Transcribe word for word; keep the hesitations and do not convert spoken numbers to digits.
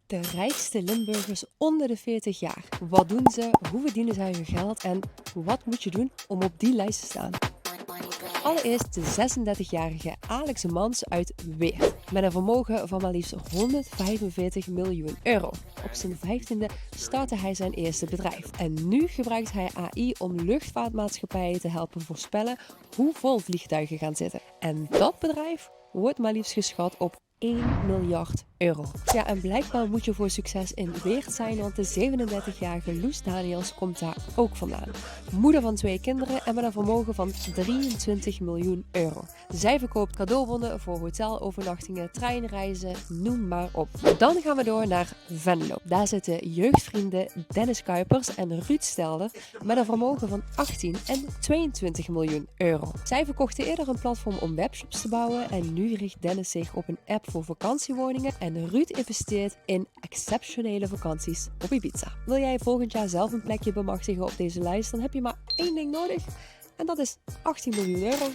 De rijkste Limburgers onder de veertig jaar. Wat doen ze? Hoe verdienen zij hun geld? En wat moet je doen om op die lijst te staan? Allereerst de zesendertigjarige Alex Mans uit Weert. Met een vermogen van maar liefst honderdvijfenveertig miljoen euro. Op zijn vijftiende startte hij zijn eerste bedrijf. En nu gebruikt hij A I om luchtvaartmaatschappijen te helpen voorspellen hoe vol vliegtuigen gaan zitten. En dat bedrijf wordt maar liefst geschat op één miljard euro. Ja, en blijkbaar moet je voor succes in Weert zijn, want de zevenendertigjarige Loes Daniels komt daar ook vandaan. Moeder van twee kinderen en met een vermogen van drieëntwintig miljoen euro. Zij verkoopt cadeaubonnen voor hotelovernachtingen, treinreizen, noem maar op. Dan gaan we door naar Venlo. Daar zitten jeugdvrienden Dennis Kuipers en Ruud Stelder met een vermogen van achttien en tweeëntwintig miljoen euro. Zij verkochten eerder een platform om webshops te bouwen en nu richt Dennis zich op een app voor vakantiewoningen en Ruud investeert in exceptionele vakanties op Ibiza. Wil jij volgend jaar zelf een plekje bemachtigen op deze lijst, dan heb je maar één ding nodig en dat is achttien miljoen euro.